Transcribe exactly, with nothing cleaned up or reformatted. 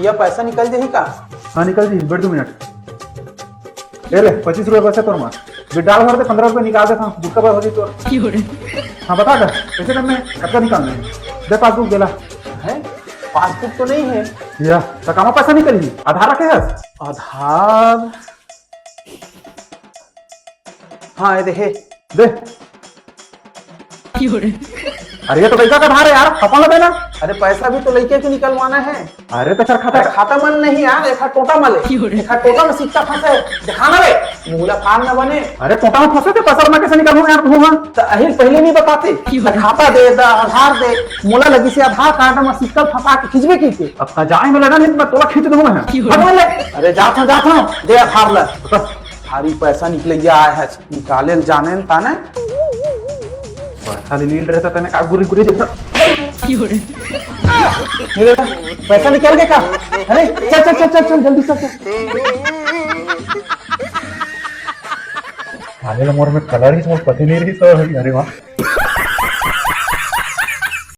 ये पैसा निकल जाही का? हाँ, निकल जी, बैठ दो मिनट। ले ले, पच्चीस रुपये बचे तोर मा। विड्राल भर दे, पंद्रह रुपये निकाल दे, हाँ, गुटखा बर हो जी तोर। हाँ, बता कर, कैसे करना है, कतका निकालना है? दे पासबुक दे ला। है? पासबुक तो नहीं है। या, त कामा पैसा निकल ही? आधार रखे है? आधार? हाँ, ये देखे। दे। अरे, ये तो लइका का आधार है यार, अपन ला देना। अरे, पैसा भी तो लइके के निकलवाना है। अरे, तो सर खाता अरे, खाता मन नहीं यार, एखा टोटा मले। एखा टोटा में सिक्का फंसे, दिखाना रे। मुला फार न बने। अरे, टोटा में फंसे थे, पैसा मैं कैसे निकालूं यार, तू हाँ? तो अहिल पहले नहीं बताते। तो खाता दे, दा, आधार दे। मोला लगी से आधार कार्ड में सिक्का फंसा के खींचबे की के। अब त जाए में लगा नहीं, मैं तोला खींच दूंगा मैं। भगवान ले। अरे, जात हूँ, जात हूँ, दे आधार ला। भारी पैसा निकलैया आय है, निकाले ल जाने न ताने। पैसा ले लील रहता तने का गुरी गुरी देखता। ये देखा, पैसा निकल गया का? अरे, चल, चल, चल, चल, चल, जल्दी चल, चल। आने ला मोर में कलर ही मोर पति नहीं रही तो, अरे वाह।